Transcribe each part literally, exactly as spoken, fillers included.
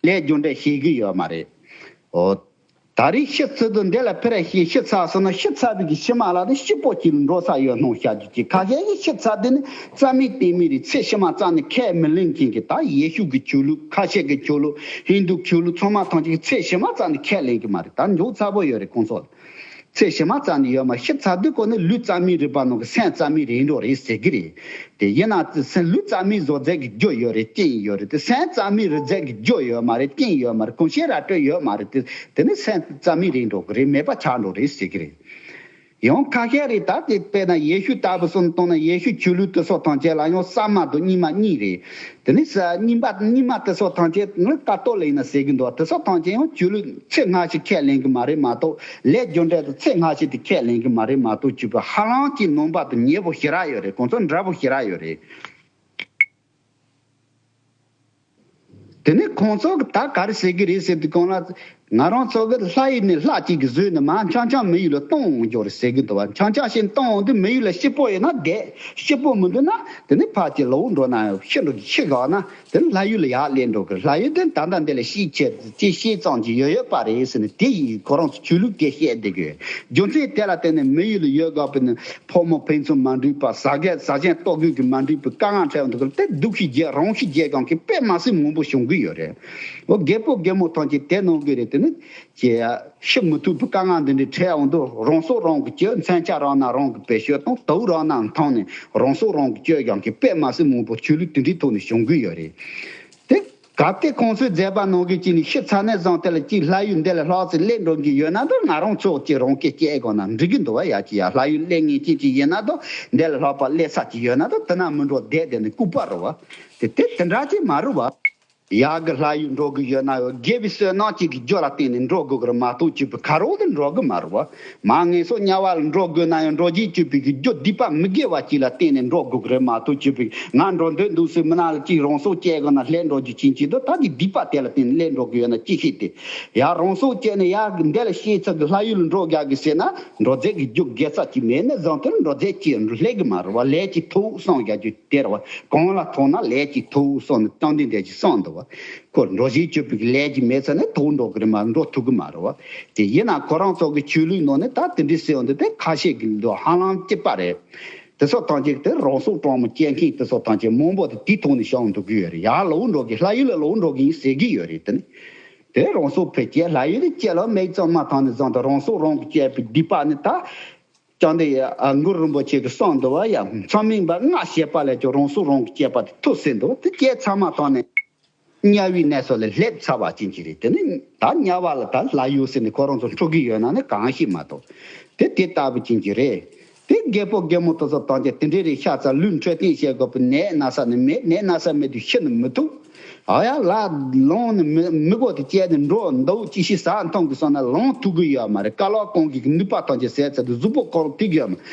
ལས་རྒྱུ་འབྲས་ཤེས་ཀྱི་ཡོད་མ་རེད། འོ། ད་རེས་ཤི་ཚར་དུས་འདི་ལ་ཕེ་ར་ཤི་ཤི་ཚར་སོང་ན་ཤི་ཚར་བའི་གི་ཕྱི་མ་ལ་ནི་སྐྱིད་པོ་ཅིག་ལ་འགྲོ་ས་ཡོད་སྣང་བྱ་རྒྱུ་ཅིག་ཁ་ཤས་ཀྱིས་ཤི་ཚར་དུས་ནི་རྩ་མེད་གཏན་མེད་རེད། ཚེ་ཕྱི་མ་རྩ་ནས་ཁས་མི་ལེན་མཁན་གྱི་ད་ཡེ་ཤུ་གི་ཆོས་ལུགས། ཁ་ཤས་ཀྱི་ཆོས་ལུགས། ཧིན་དུ་ཆོས་ལུགས་ཚང་མ་ཐམས་ཅད་ཀྱིས་ཚེ་ཕྱི་མ་རྩ་ནས་ཁས་ལེན་གྱི་མ་རེད། ད་མགྱོགས་ཚ་པོ་ཡོད་རེད་ཁོང་ཚོ་ལ། ཚེ་ཕྱི་མ་རྩ་ནས་ཡོད་མ། ཤི་ཚར་དུས་ཁོ་ནི་ལུས་རྩ་མེད་རེད་པ་ནང་གི་སེམས་རྩ་མེད་རེད་འགྲོ་རེད་ཟེར་གི་རེད། དེ་ཡིན་ན་སེམས་ལུས་རྩ་མེད་བཟོ་རྫས་ཀྱི་རྒྱུ་ཡོད་རེད། རྐྱེན་ཡོད་རེད། དེ་སེམས་རྩ་མེད་རི་རྫས་ཀྱི་རྒྱུ་ཡོད་མ་རེད། རྐྱེན་ཡོད་མ་རེད། གོམས་གཤིས་ར་སྤྲོད་ཡོད་མ་རེད། དེ་དེ་ནི་སེམས་རྩ་མེད་རེད་འགྲོ་གི་རེད། མེད་པ་ཆགས་འགྲོ་རེད་ཟེར་གི་རེད། ཡང་ཁ་ཤས་རེད། ད་དེ་དཔེར་ན་ཡེ་ཤུ་ལྟ་བུ་སོང་བཏང་ན་ཡེ་ཤུ་ཆོས་ལུགས་དེ་སོགས་ཐམས་ཅད་ལ་ཡང་ས་མ་དང་གཉིས་མ་གཉིས་རེད། དེ་ནི་ས་གཉིས་པ་གཉིས་མ་དེ་སོགས་ཐམས་ཅད་ནི་ཀ་ཏོ་ལིག་ཡིན་ན་ཟེར་གི་འདུག་དེ་སོགས་ཐམས་ཅད་ཡང་ཆོས་ལུགས་ཚེ་སྔ་ཕྱི་ཁས་ལེན་གི་མ་རེད་མ་གཏོགས། ལས་རྒྱུ་འབྲས་དང་ཚེ་སྔ་ཕྱི་དེ་ཁས་ལེན་གི་མ་རེད་མ་གཏོགས། ཆོས་པ་ཧ་ལམ་གྱི་ནང་པ་དང་ཉེ་པོ་ཞེ་དྲག་ཡོད་རེད། ཁོང་ཚོ་འདྲ་པོ་ཞེ་དྲག་ཡོད་རེད། དེ་ནས་ཁོང་ཚོ་གིས་ད་ག་རེ་ཟེར་གི་རེད་ཟེར་དུས་གང་ལ། ང་རང་ཚོ་གི་ལྷ་ཡུལ་ནས་ལྷ་གཅིག་གིས་བཟོས་ནས་མར་འཆམ་འཆམ་མི་ཡུལ་ལ་གཏོང་འོང་རྒྱུ་རེད་ཟེར་གི་འདུག་བ། འཆམ་འཆམ་བྱས་གཏོང་འོང་དུས་མི་ཡུལ་ལ་སྐྱིད་པོ་ཡོད་ན་བསྡད། སྐྱིད་པོ་མི་འདུག་ན་དེ་ནས་ཕར་གྱི་ལོག་འགྲོ་ན་ཤི་འགྲོ་གི་ཤི་དགོས་ན་དེ་ནས་ལྷ་ཡུལ་ལ་ཡར་སླེབས་འགྲོ་གི། ལྷ་ཡུལ་དེ་ད་ལྟ་འདི་ལ་ཤི་ཆེ་ཅི་ཤི་ཙམ་གྱི་ཡོད་ཡོད་པ་རེད་ཟེར་ནས་དེ་ཡིས་ཁོ་རང་ཚོ་ཆོས་ལུགས་དེ་བཤད་བསྡད་གི། རྒྱུ་མཚན་དེ་ལ་བརྟེན་ནས་མི་ཡུལ་ལ་ཡོད་དགོས་པའི་ནི། ཕོ་མོ་ཕན་ཚུན་མ་འགྲིག་པ། ཟ་རྒྱུ་ཟ་ཆས་ལྟོ་གོས་ཀྱི་མ་འགྲིག་པའི་དཀའ་ངལ་འཕྲད་འདུག་གི། དེ་སྡུག་ཤི་རྒྱག་རང་ཤི་རྒྱག་མཁན་གྱི་དཔེ་མ་སྲིད་མང་པོ་བྱུང་གི་ཡོད་རེད། འོ་རྒད་པོ་རྒད་མོ་ཐམས་ཅད་དེ་ནང་གི་རེད། དེ་ནི་ཅི་ཤི་མི་ཐུབ་པའི་དཀའ་ངལ་འདི་འདྲའི་འཕྲད་འོང་དུས་རང་སྲོག་རང་གིས་གཅོད། མཚོན་ཆ་རག་ན་རང་གིས་བེད་སྤྱོད་གཏོང་། དུག་རག་ན་འཐུང་ནས་རང་སྲོག་རང་གིས་གཅོད་མཁན་གྱི་དཔེ་མ་སྲིད་མང་པོ་ཆོས་ལུགས་དེ་འདྲའི་ཐོག་ནས་བྱུང་གི་ཡོད་རེད། དེ་གལ་ཏེ་ཁོང་ཚོའི་མཛད་པ་ནང་བཞིན་བྱས་ནས་ཤི་ཚར་ནས་བཟུང་དེ་ལ་གཅིག་ལྷ་ཡུལ་འདི་ལ་ལྷག་ཙམ་སླེབས་འགྲོ་གི་ཡོད་ན་འདུག་ང་རང་ཚོ་གཅིག་རང་སྐད་སྐྱེ་དགོས་ན་འགྲིག་གི་འདུག་བ། ཡ་གཅིག་ཡ་ལྷ་ཡུལ་སླེབས་ངེས་ཅན་ཅིག་ཡིན་ན་འདུག་འདི་ལ་ལྷག་པ་སླེབས་ས་ཅིག་ཡོད་ན་འདུག་དེ་ན་མི་འགྲོ་བསྡད་བསྡད་ནས་ལྐུགས་པ་རེད་བ། དེ་དེ་དེ་འདྲ་ཅིག་མ་རེད་བ། ཡ་གི་ལྷ་ཡུལ་འགྲོ་གི་ཡོད་ན་ཡང་དགེ་བའི་བསོད་ནམས་ཅིག་གི་རྒྱུ་ལ་བརྟེན་ནས་འགྲོ་དགོས་ཀྱི་རེད་མ་གཏོགས་ཅིག་པའི་ཁ་རོག་ཏུ་འགྲོ་གི་མ་རེད་བ། མར་ངན་སོང་དམྱལ་བ་ལ་འགྲོ་དགོས་ན་ཡང་འགྲོ་བྱེད་སྤྱོད་པའི་གི་རྒྱུ་སྡིག་པ་མི་དགེ་བ་ཅིག་ལ་བརྟེན་ནས་འགྲོ་དགོས་ཀྱི་རེད་མ་གཏོགས་ཅིག་པའི་ང་འགྲོ་འདོད་འདུག་ཟེར་མི་ནང་ལ་ཅིག་རང་སྲོག་བཅད་དགོས་ན་སླེབས་འགྲོ་རྒྱུ་ཅན་ཅིག་འདུག་ད་ཀྱི་སྡིག་པ་དེ་ལ་བརྟེན་ནས་སླེབས་འགྲོ་གི་ཡོད་ན་ཅི་ཤེས་ཏེ། ཡ་རང་སྲོག་བཅད་ནས་ཡ་འདི་ལ་ཤི་ཚར་གི་ལྷ་ཡུལ་ལ་འགྲོ་རྒྱག་གི་ཟེར་ན་འགྲོ་རྫས་ཀྱི་རྒྱུ་དགེ་རྩ་ཅིག་མེད་ན་བཟང་དེར་འགྲོ་རྫས་ཅིག་སླེབས་གི་མ་རེད་བ། ལས་ཀྱི་མཐོ་བསམ་རྒྱག་རྒྱུ་དེ་རེད་བ། གང་ལ་ཐོག་ན་ལས་ཀྱི་མཐོ་བསམ་ནས་བཅོམ་ལྡན་འདས་ཀྱིས་གསུངས་འདུག་བ། ཁོ་འགྲོ་བཞིན་སྤྱོད་པའི་ལས་ཀྱི་མེད་ཚར་ནས་ཐོག་འགྲོ་གི་རེད་མ་འགྲོ་ཐུབ་གི་མ་རེད་བ། དེ་ཡིན་ན་ཁོ་རང་ཚོ་གི་ཆོས་ལུགས་ནང་ནས་ད་དེ་འདྲའི་ཟེར་བ་འདི་དེ་ཁ་ཤས་ཀྱི་འདུག་ཧ་ལམ་སྐྱིད་པ་རེད། དེ་ཚོ་ཐམས་ཅད་དེ་རང་སྲོག་གྲོགས་མོ་སྐྱེལ་མཁན་དེ་ཚོ་ཐམས་ཅད་མང་པོ་དེ་དེའི་ཐོག་ནས་བྱུང་འདུག་གི་ཡོད་རེད། ཡར་ལོག་འགྲོ་གི་ལྷ་ཡུལ་ལ་ལོག་འགྲོ་གི་ཡིན་ཟེར་གི་ཡོད་རེད། དེ་ནི་དེ་རང་སྲོག་ཕར་བཅད་ལྷ་ཡུལ་དུ་བཅད་ལ་མེད་ཙམ་མ་ཐང་ནས་བཟུང་དུ་རང་སྲོག་རང་གིས་བཅད་པའི་སྡིག་པ་ནི་ད། ཀྱང་དེ་ཡ་ཨ་གུ་རུ་རིན་པོ་ཆེ་གི་གསུངས་འདུག་བ། ཡ་མཚམས་མིན་པ་ལྔ་བྱས་པ་ལས་ཀྱང་རང་སྲོག་རང་གིས་བཅད་པ་དེ་ཐུབ་ཟིན་འདུག་དེ་བཅད་ཚར་མ་ཐང་ནས་དམྱལ་བའི་གནས་སུ་ལ་སླེབས་ཚར་བ་ཅན་གྱི་རེད། དེ་ནི་ད་དམྱལ་བ་ལ་ད་ལྷ་ཡུལ་ཟེར་ནས་ཁོ་རང་ཚོ་འཁྲུག་གི་ཡོད་ན་ནི་གང་ཤེས་མ་གཏོགས་དེ་དེ་ལྟ་བུ་ཅན་གྱི་རེད། དེ་རྒད་པོ་རྒད་མོ་དེ་ཚོ་དང་ཀྱང་དེ་འདྲའི་རེད། ཤ་ཚ་ལུས་འཕྲོད་བསྟེན་བྱེད་དགོས་པའི་ནད་ན་ཚ་ནི་མེད། ནད་ན་ཚ་མེད་དུས་ཤི་ནི་མི་ཐུབ། ཨ་ཡ་ལ་ལོང་ནི་མི་མི་གོ་དེ་བཅད་ནས་འགྲོ་འདུག་ཅི་ཞིག་ཟ་འཐུང་གི་སོང་ན་ལོང་ཐུབ་གི་ཡོད་མ་རེད། བསྐལ་བ་གང་གི་ནུས་པ་ཐམས་ཅད་ཟད་ཚར་དུས་གཟུགས་པོ་ཁོ་རང་ཐིག་གི་ཡོད་མ་རེད།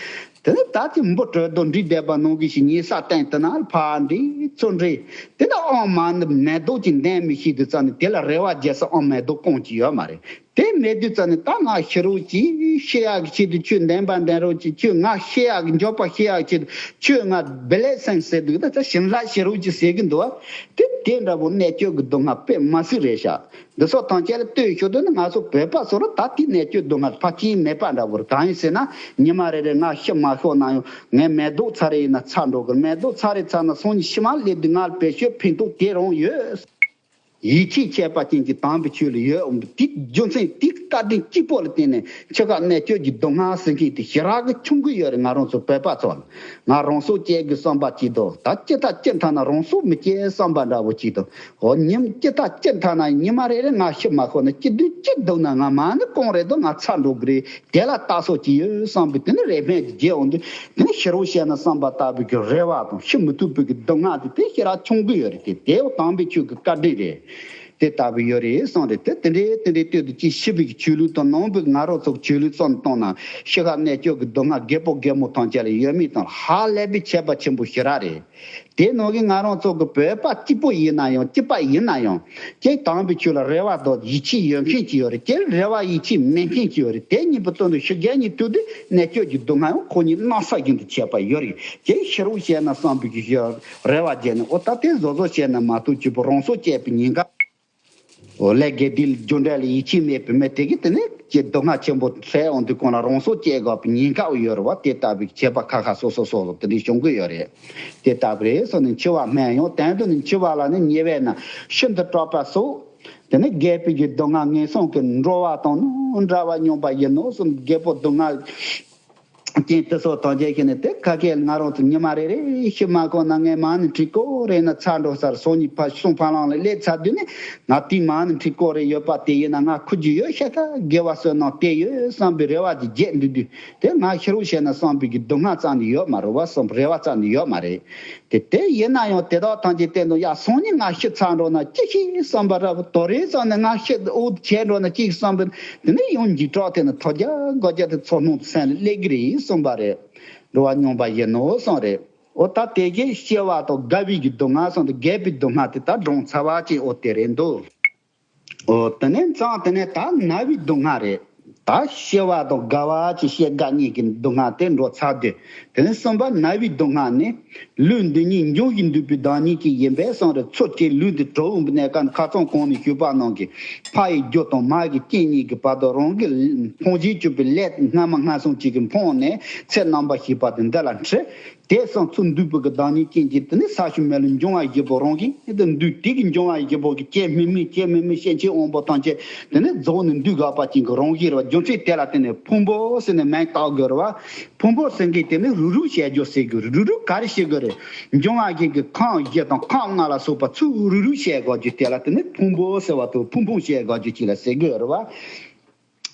དེ་ནི་ད་ཅི་འབུ་དྲོད་དང་འདྲེས་བསྡད་པ་ནང་གི་ཞིག་ཉལ་ས་སྟེང་དེ་ན་ཕར་འདྲེས་ཚུར་འདྲེས། དེ་ནི་ཨང་མ་ནི་མེ་ཏོག་ཅིག་འདེམས་མི་ཤེས་དུས་ཙམ་ནས་དེ་ལ་རེ་བ་རྒྱག་ས་ཨང་མེ་ཏོག་གང་ཅི་ཡོད་མ་རེད། དེ་མེད་དུས་ཙམ་ནས་ད་ང་ཤི་རོགས་ཅིག་ཤི་ཡག་གི་ཆེད་དུ་ཁྱོད་འདེམས་པ་འདེམས་རོགས་ཅིག་ཁྱོད་ང་ཤི་ཡག་གི་མགྱོགས་པ་ཤི་ཡག་གི་ཆེད་དུ་ཁྱོད་ང་བེ་ལེ་སེང་ཟེར་འདུག་ད་ཆ་ཞིམ་ལྷ་ཤི་རོགས་ཅིག་ཟེར་གི་འདུག་བ། དེ་དེ་འདྲ་པོ་གནད་གཅོད་ཀྱི་སྡུག་བསྔལ་དཔེ་མ་སྲིད་རེད་ཤག་འདི་ཚོ་ཐམས་ཅད་ལ་ལྟོས་ཤོག་དུས་ནི་ང་ཚོ་བོད་པ་ཚོ་ལ་ད་དེ་གནད་གཅོད་སྡུག་བསྔལ་ཕལ་ཆེར་མེད་པ་འདྲ་པོ་རེད། གང་ཡིན་ཟེར་ན་ཉི་མ་རེ་རེ་ང་ཤི་མ་ཤོར་ན་ཡང་ངའི་མེ་ཏོག་ཚར་རེ་ཡིན་ན་ཚར་འགྲོ་གི་རེད། མེ་ཏོག་ཚར་རེ་ཚར་ན་སང་ཉིན་ཕྱི་མ་སླེབས་དུས་ང་ལ་བེད་སྤྱོད་ཕན་ཐོགས་དེ་རང་ཡོད། ཡིད་ཆེས་བྱས་པ་ཅན་གྱི་དམ་པའི་ཆོས་ལ་ཡོད་འོང་དུས་དེའི་རྒྱུ་མཚན་དེའི་བཀའ་དྲིན་གཅིག་པོ་ལ་བརྟེན་ནས་འཆི་ཁ་གནད་གཅོད་ཀྱི་སྡུག་བསྔལ་ཟེར་མཁན་དེ་ཞེ་དྲག་གི་ཆུང་གི་ཡོད་རེད། ང་རང་ཚོ་བོད་པ་ཚོ་ལ་ང་རང་སྲོག་བཅད་དགོས་བསམ་པ་གཅིག་དང་ད་ཅི་ལྟ་ཅི་འཐད་ན་རང་སྲོག་མི་བཅད་བསམ་པ་འདྲ་པོ་གཅིག་དང་། འོ་ཉིན་ཅི་ལྟ་ཅི་འཐད་ན་ཉི་མ་རེ་རེ་ང་ཤི་མ་ཤོར་ན་སྐྱིད་དུས་སྐྱིད་འདུག་ན་ང་མ་ནི་གང་རེད་དོ་ང་ཚར་འགྲོ་གི་རེད། དེ་ལ་ལྟ་སོགས་ཀྱི་ཡོད་བསམ་པའི་དེ་ནི་རེ་སྨོན་གྱི་རྒྱལ་འོང་དུས་དེ་ནི་ཤི་རོགས་བྱས་ན་བསམ་པ་ལྟ་བུའི་གི་རེ་བ་དང་ཤི་མི་ཐུབ་པའི་གི་སྡུག་བསྔལ་དེ་དེ་ཞེ་དྲག་ཆུང་གི་ཡོད་རེད། དེ་དེའོ་དམ་པའི་ཆོས་ཀྱི་བཀའ་དྲིན་རེད། དེ་ལྟ་བུ་ཡོད་རེད་གསུངས་རེད། དེ་དེ་འདྲའི་དེ་འདྲའི་ལྟོས་དུས་ཅིག་ཤི་བའི་གི་ཆོས་ལུགས་དང་ནང་པའི་ང་རང་ཚོ་གི་ཆོས་ལུགས་བསམ་བཏང་ན་ཤི་ཁ་གནད་གཅོད་ཀྱི་སྡུག་བསྔལ་རྒད་པོ་རྒད་མོ་ཐམས་ཅད་ལ་ཡོད་མེད་དང་ཧ་ལས་པའི་ཁྱད་པར་ཆེན་པོ་ཞེ་དྲག་རེད། དེ་ནང་གི་ང་རང་ཚོ་གི་བོད་པ་གཅིག་པོ་ཡིན་ན་ཡང་སྐྱིད་པ་ཡིན་ན་ཡང་ཀྱེ་དམ་པའི་ཆོས་ལ་རེ་བ་དང་ཡིད་ཆེས་ཡོད་མཁན་ཅིག་ཡོད་རེད། ཀྱེ་རེ་བ་ཡིད་ཆེས་མེད་མཁན་ཅིག་ཡོད་རེད། དེ་གཉིས་པོ་སྟོན་དུ་ཤི་རྒྱལ་གཉིས་ཐུག་དུས་གནད་གཅོད་ཀྱི་སྡུག་བསྔལ་ཡང་ཁོ་གཉིས་གནམ་ས་བཞིན་དུ་ཁྱད་པར་ཡོད་རེད། ཀྱེ་ཤི་རོགས་བྱས་ན་བསམ་པའི་གི་རེ་བ་བརྒྱབ་ནས་ཨོ་ད་དེ་བཟོ་བཟོ་བྱས་ན་མ་གཏོགས་གཅིག་པོ་རང་སྲོག་བཅད་པའི་ཉེན་ཁ་ལས་དགེ་སྡིག་རྒྱུ་འབྲས་ལ་ཡིད་ཆེས་མེད་པའི་མི་དེ་གིས་དེ་ནས་ཀྱི་སྡུག་བསྔལ་ཆེན་པོ་འཕྲད་འོང་དུས་གང་ལ་རང་སྲོག་བཅད་དགོས་པའི་ཉེན་ཁ་ཡོད་རེད་བ། དེ་ལྟ་བུའི་ཁྱད་པར་ཁ་ཁ་སོ་སོ་སོ་སོ་དེ་འདྲའི་བྱུང་གི་ཡོད་རེད། དེ་ལྟ་བུ་རེད་སོང་ནས་འཆི་བ་སྨན་ཡང་དོན་དུ་ནི་འཆི་བ་ལ་ནི་ཉེ་བས་ན་ཤིན་ཏུ་སྐྲག་པ་སོགས། དེ་ནི་རྒས་པའི་གི་སྡུག་བསྔལ་ངན་སོང་གི་འགྲོ་བ་དང་ནི་འདྲ་བ་སྙམ་པ་ཡིན་ནོ་གསུངས། རྒད་པོ་སྡུག་བསྔལ་ཅན་དེ་སོགས་དང་བཅས་ཤིག་ནི་དེ་ཁ་སྐད་ང་རང་ཚོ་ཉི་མ་རེ་རེ་ཤི་མ་གོང་ན་ངས་མ་ཎི་ཁྲི་སྐོར་རེ་ན་ཚར་འགྲོ་སར་སང་ཉིན་ཕ་གསུང་ཕ་ལང་ལ་སླེབས་ཚར་དུས་ནི་ང་དེའི་མ་ཎི་ཁྲི་སྐོར་རེ་ཡོད་པ་དེ་ཡིན་ན་ང་ཁུར་རྒྱུ་ཡོད་ཤ་ཁ་དགེ་བ་བསོད་ནམས་དེ་ཡོད་བསམ་པའི་རེ་བ་དེ་རྒྱས་འདུག་དུས་དེ་ང་ཤི་རོགས་བྱས་ན་བསམ་པའི་གི་སྡུག་བསྔལ་ཙམ་ནི་ཡོད་མ་རེད་བ། བསམ་རེ་བ་ཙམ་ནི་ཡོད་མ་རེད། དེ་དེ་ཡིན་ན་ཡང་དེ་དག་ཐམས་ཅད་བསྟན་དུ་ཡ་སང་ཉིན་ང་ཤི་ཚར་འགྲོ་ན་ཅི་ཤེས་བསམ་པ་ར་བ་དོ་རེ་ཙམ་ནས་ང་ཤི་འོ་བྱས་འགྲོ་ན་ཅི་བསམ་པ་དེ་ནས་ཡང་འཇིགས་སྐྲག་དེ་ནི་ཐོ་རྒྱ་དགོ་རྒྱ་དེ་ཚོ་སྣང་སེམས་ལ་སླེབས་ཀྱི་རེད་གསུངས་པ་རེད། འགྲོ་བ་སྙམ་པ་ཡིན་ནོ་གསུངས་རེད། འོ་ད་དེ་གའི་སྐྱེ་བ་དང་རྒ་བའི་གི་སྡུག་བསྔལ་སོང་དུ་རྒས་པའི་སྡུག་བསྔལ་དེ་ད་གྲོང་ཚ་བ་ཅན་འོ་དེ་རེད་འདུག་འོ་དེ་ནས་ཙང་དེ་ནས་ད་ན་བའི་སྡུག་བསྔལ་རེད། ད་སྐྱེ་བ་དང་རྒ་བ་ཅི་སྐྱེ་རྒ་གཉིས་ཀྱི་སྡུག་བསྔལ་དེ་འགྲོ་ཚར་དུས་དེ་ནས་གསུམ་པ་ན་བའི་སྡུག་བསྔལ་ནི། ལུས་འདི་ཉིད་འབྱུང་བཞིན་འདུས་པའི་བདག་ཉིད་ཀྱི་ཡིན་པས་གསུངས་རེད། ཚུར་སྐྱེས་ལུས་འདི་གྲོལ་འོང་བའི་གནས་སྐབས་ཁ་སང་གོང་ནས་ཞུས་པ་ནང་གི་ཕ་ཡི་རྒྱུ་དང་མ་ཡི་རྐྱེན་གཉིས་ཀྱི་བར་དུ་རང་གི་ཕུང་བྱེད་གྱུར་པའི་ལས་སྔ་མ་སྔ་སོང་གཅིག་གི་ཕུང་ནས་ཚེ་རྣམ་པ་ཞིག་བར་དུ་འདི་ལ་འཁྲིད། དེ་སང་ཚུར་འདུས་པའི་གི་བདག་ཉིད་ཅན་གྱི་དེ་ནི་ས་ཞིང་མེ་ལ་འབྱུང་བ་བཞི་པོ་རང་བཞིན་དུ་འདུས། དེ་གི་འབྱུང་བ་བཞི་པོ་གི་སྐྱེ་མི་དམིགས་སྐྱེ་མི་དམིགས་སྐྱེ་མཆེད་དབང་པོ་ཐམས་ཅད་དེ་ནི་རྫོགས་ནས་འདུས་དགོས་པ་ཅན་གྱི་རང་བཞིན་རེད་བ། རྒྱུ་མཚན་དེ་ལ་བརྟེན་ནས་ཕུང་པོ་ཟེར་ནས་མིང་བཏགས་དགོས་རེད་བ། ཕུང་པོ་ཟེར་མཁན་དེ་ནི་རུག་རུག་བྱེད་རྒྱུ་ཟེར་དགོས་རེད། རུག་རུག་ག་རེ་བྱེད་དགོས་རེད། འབྱུང་བ་བཞི་གི་ཁམས་བཞི་དང་ཁམས་ལྔ་ལ་སོགས་པ་ཚུར་རུག་རུག་བྱེད་དགོས་རྒྱུ་དེ་ལ་དེ་ནི་ཕུང་པོ་ཟེར་བ་དང་ཕུང་ཕུང་བྱེད་དགོས་རྒྱུ་ཅིག་ལ་ཟེར་དགོས་རེད་བ།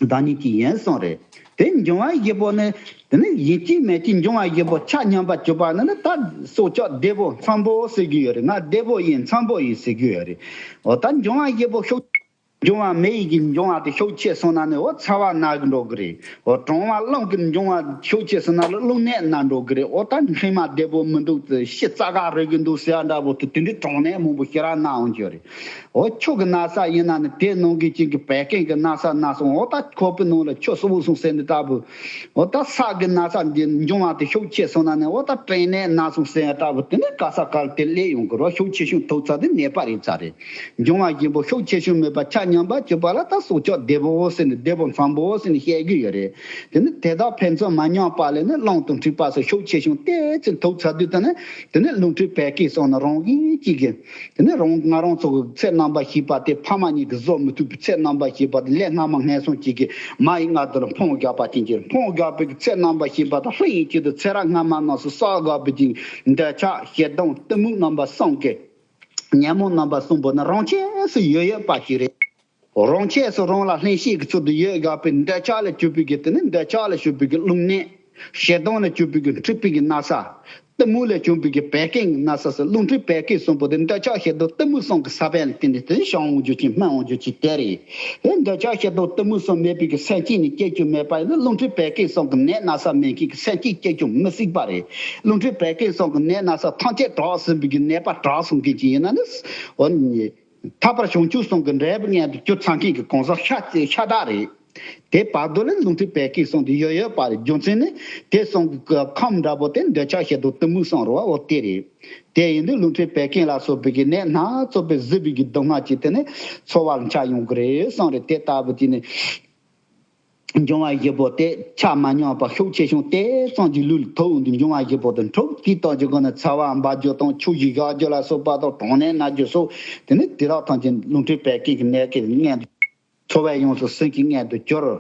བདག་ཉིད་ཀྱི་ཡིན་གསུངས་རེད། དེ་འབྱུང་བ་བཞི་པོ་ནི་དེ་ནི་ཡིན་གཅིག་མིན་གཅིག་འབྱུང་བ་བཞི་པོ་ཆ་མཉམ་པ་གྱུར་པ་ནི་ནི་ད་སྲོག་ཆགས་བདེ་པོ་འཚམ་པོ་ཟེར་གྱི་ཡོད་རེད། ང་བདེ་པོ་ཡིན་འཚམ་པོ་ཡིན་ཟེར་གྱི་ཡོད་རེད། འོ་ད་འབྱུང་བ་བཞི་པོ་ཤུགས་འབྱུང་བ་མེ་ཡི་གི་འབྱུང་བ་དེ་ཤུགས་ཆེ་སོང་ན་ནི་འོ་ཚ་བ་ན་གི་འགྲོ་གི་རེད། འོ་གྲང་བ་རླུང་གི་འབྱུང་བ་ཤུགས་ཆེ་སོང་ན་ལ་རླུང་ནད་ན་འགྲོ་གི་རེད། འོ་ད་སྔོན་མ་བདེ་པོ་མི་འདུག་ཏུ་ཤི་རྩ་ག་རོལ་གི་འདུག་ཟེར་བ་འདྲ་པོ་དུ་དེ་འདྲའི་གྲང་ནད་མང་པོ་ཞེ་དྲག་ན་འོང་གི་རེད། འོ་ཆུ་གི་ན་ཚ་ཡིན་ན་ནི་དེ་ནང་གི་ཅིག་གི་བད་ཀན་གི་ན་ཚ་ན་སོང་། འོ་ད་ཁོག་པའི་ནང་ལ་ཆུ་གསོག་སོང་ཟེར་འདི་ལྟ་བུ། འོ་ད་ས་གི་ན་ཚ་འདི་འབྱུང་བ་དེ་ཤུགས་ཆེ་སོང་ན་ནི་འོ་ད་སྐྲན་ནད་ན་སོང་ཟེར་ལྟ་བུ་དེ་ནི་ག་ས་ག་ལ་དེ་སླེབས་ཡོང་གི་རོ། ཤུགས་ཆེ་ཤོས་ཐོབ་ཚ་དེ་ནད་པ་རེད་ཚ་རེད། འབྱུང་བ་བཞི་པོ་ཤུགས་ཆེ་ཤོས་མེད་པ་ཆ་མཉམ་པ་གྱུར་པ་ལ་ད་སྲོག་ཆགས་བདེ་པོ་ཟེར་ནས་བདེ་པོ་འཚམ་པོ་ཟེར་ནས་བཤད་གི་ཡོད་རེད། དེ་ནི་དེ་དག་ཕན་ཚུན་མ་མཉམ་པ་ལས་ནི་རླུང་དང་མཁྲིས་པ་སོགས་ཤུགས་ཆེ་ཤོས་ཏོག་ཙམ་ཐོབ་ཚ་དུས་ད་ནི་དེ་ནི་རླུང་མཁྲིས་བད་ཀན་སོགས་ནི་རང་བཞིན་གཅིག་གི། དེ་ནས་རང་ང་རང་ཚོ་གི་ཚེ་རྣམ་པ་ཞིག་པ་དེ་ཕ་མ་གཉིས་ཀྱིས་བཟོ་མི་ཐུབ་པའི་ཚེ་རྣམ་པ་ཞིག་པ་དེ་ལས་སྔ་མ་ངན་སོང་གཅིག་གིས་མ་ཡི་མངལ་དུ་ལ་འཕང་རྒྱག་པ་ཅན་གྱི་འཕང་རྒྱག་པའི་ཚེ་རྣམ་པ་ཞིག་པ་དང་ལྷན་ཅིག་ཏུ་ཚེ་རབས་སྔ་མ་རྣམས་སུ་བསགས་དགོས་པའི་ཅིང་འདོད་ཆགས་ཞེ་སྡང་གཏི་མུག་རྣམ་པ་གསུམ་གྱི་ཉོན་མོངས་རྣམ་པ་གསུམ་པོ་ནི་རང་ཆས་སུ་ཡོད་ཡོད་པ་ཞིག་རེད། རང་ཆས་སུ་རང་ལ་ལྷན་སྐྱེས་ཀྱི་ཚུལ་དུ་ཡོད་དགོས་པའི་འདོད་ཆགས་ལས་གྱུར་པའི་གི་དེ་ནི་འདོད་ཆགས་ལས་གྱུར་པའི་གི་རླུང་ནད། ཞེ་སྡང་ལས་གྱུར་པའི་གི་མཁྲིས་པའི་གི་ན་ཚ། གཏི་མུག་ལས་བྱུང་བའི་གི་བད་ཀན་གྱི་ན་ཚ་ཟེར། རླུང་མཁྲིས་བད་ཀན་གསུམ་པོ་དེ་འདོད་ཆགས་ཞེ་སྡང་གཏི་མུག་གསུམ་གྱི་ས་བོན་ལ་བརྟེན་ནས་དེ་ནི་བྱུང་འོང་རྒྱུ་ཅིག་སྨིན་འོང་རྒྱུ་ཅིག་དེ་རེད། དེ་འདོད་ཆགས་ཞེ་སྡང་གཏི་མུག་གསུམ་མེད་པའི་གི་སེམས་ཅན་ནི་སྐྱེ་རྒྱུ་མེད་པ་ཡིན་ན་རླུང་མཁྲིས་བད་ཀན་གསུམ་གྱི་ནད་ན་ཚ་མེད་མཁན་གྱི་སེམས་ཅན་སྐྱེ་རྒྱུ་མི་སྲིད་པ་རེད། རླུང་མཁྲིས་བད་ཀན་གསུམ་གྱི་ནད་ན་ཚ་ཐམས་ཅད་དྲག་ཟིན་པའི་གི་ནད་པ་དྲག་སོང་མཁན་ཅིག་ཡིན་ན་ནི། འོ་ནི། ཐར་པར་བྱང་ཆུབ་སེམས་ཀྱི་འབྲས་བུ་མངོན་དུ་གྱུར་ཚར་མཁན་གྱི་གང་ཟག་ཤ་ཤ་སྟག་རེད། དེ་བར་དུ་ལ་རླུང་མཁྲིས་བད་ཀན་གསུམ་དེ་ཡོད་ཡོད་པ་རེད། རྒྱུ་མཚན་ནི་དེ་གསུམ་གྱི་ཁམས་འདྲ་པོ་དེ་འདོད་ཆགས་ཞེ་སྡང་གཏི་མུག་གསུམ་རེད་བ། འོ་དེ་རེད། དེ་ཡིན་དུས་རླུང་མཁྲིས་བད་ཀན་ལ་སོགས་པའི་གི་ནད་སྣ་ཚོགས་པའི་གཟིར་བའི་གི་སྡུག་བསྔལ་ཅིག་དེ་ནི་ཚོར་བ་ལ་འཆར་ཡོང་གི་རེད་གསུངས་རེད། དེ་ལྟ་བུ་དེ་ནི། འབྱུང་བ་བཞི་པོ་དེ་ཆ་མ་མཉམ་པ་ཤུགས་ཆེ་ཆུང་དེ་ཙམ་གྱི་ལུས་ལ་ཐོབ་འོང་དུས་འབྱུང་བ་བཞི་པོ་དེ་འཁྲུག་དེའི་སྟོབས་ཀྱི་སྒོ་ནས་ཚ་བ་འབར་རྒྱུ་དང་ཆུ་ཞིག་བཞག་རྒྱུ་ལ་སོགས་པ་དང་གྲང་ནད་ན་རྒྱུ་སོགས་དེ་ནི་དེ་དག་ཐམས་ཅད་རླུང་མཁྲིས་བད་ཀན་གྱི་ནད་ཀྱི་མངལ་དུ་ཚོར་བས་ཡོངས་སུ་ཟིན་གྱི་མངལ་དུ་གྱུར།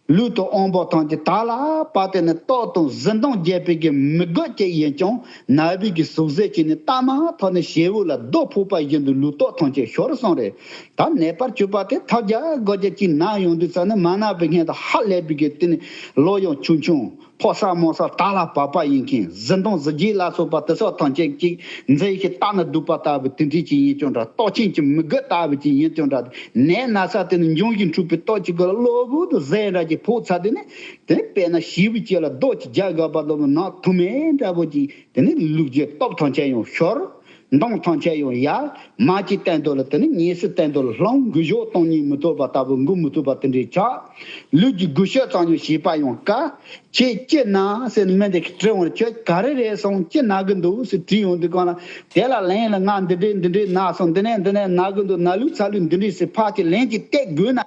ལུས་དང་དབང་པོ་ཐམས་ཅད་དག་ལ་བབས་ཏེ་ནི་ལྟོགས་དང་གཟི་མདངས་རྒྱས་པའི་གི་མི་རྒོད་ཅིག་ཡིན་ཀྱང་ནད་པའི་གི་ཟུག་གཟེར་གྱིས་ནི་ལྟ་མ་ཐག་ནས་བྱེའུ་ལ་རྡོ་ཕོག་པ་བཞིན་དུ་ལུས་སྟོབས་ཐམས་ཅད་ཤོར་སོང་རེད། ད་ནད་པར་གྱུར་པ་དེ་ཐབས་བརྒྱ་སྒོ་བརྒྱ་ཅིག་ན་ཡོང་དུས་ཙམ་ནས་མ་ན་བའི་སྔོན་དུ་ཧ་ལས་པའི་གི་དེ་ནི་ལོ་ཡང་ཆུང་ཆུང་ཕོ་གསར་མོ་གསར་དག་ལ་བབས་པ་ཡིན་མཁན་གཟི་མདངས་གཟི་བརྗིད་ལ་སོགས་པ་དེ་སོགས་ཐམས་ཅད་ཅིག་མཛེས་ཤིང་ལྟ་ན་སྡུག་པ་ལྟ་བུ་དེ་འདྲ་ཅིག་ཡིན་ཀྱང་འདྲ། ལྟོགས་ཆེན་གྱི་མི་རྒོད་ལྟ་བུ་ཅིག་ཡིན་ཀྱང་འདྲ། ནད་ན་ཚ་དེ་ནི་འབྱུང་བཞིན་འཁྲུགས་པའི་སྟོབས་ཀྱི་སྒོ་ལ་གློ་བུར་དུ་གཟེར་འདྲ་ཅིག་ཕོག་ཚར་དུས་ནི་དེ་དཔེར་ན་བྱིའུ་ཅིག་ལ་རྡོ་ཅིག་རྒྱག་དགོས་པ་ལྟ་བུ་ནག་ཐུམ་མེ་འདྲ་པོ་ཅིག་དེ་ནི་ལུས་ཀྱི་སྟོབས་ཐམས་ཅད་ཡང་ཤོར། མདུང་ཐང་ཆད་ཡང་ཡལ། མ་ཅིག་བསྟན་དོ་ལ་དེ་ནི་ཉེས་སུ་བསྟན་དོ་ལ་ལྷུང་། འགུལ་ཞོག་གཏོང་ཉིད་མི་ཐུབ་པ་ལྟ་བུ་འགུལ་མི་ཐུབ་པ་དེ་འདྲའི་ཆགས། ལུས་ཀྱི་འགུལ་ཤུགས་ཙམ་ཡང་བྱེད་པ་ཡང་དཀའ། ཁྱེད་ཅི་ན་ཟེར་ནས་མི་འདི་གིས་དྲི་འོང་། ཁྱོད་ག་རེ་རེད་སོང་། ཅི་ན་གི་འདུག་ཟེར་དྲིས་ཡོང་དུས་སྒང་ལ། དེ་ལ་ལན་ལ་ང་འདི་འདྲས་འདི་འདྲས་ན་སོང་། འདི་ནས་འདི་ནས་ན་གི་འདུག་ན་ལུགས་ཚ་ལུགས་འདི་འདྲས་ཟེར་ཕར་ཅིག་ལན་ཅིག་གཏད་དགོས་ན།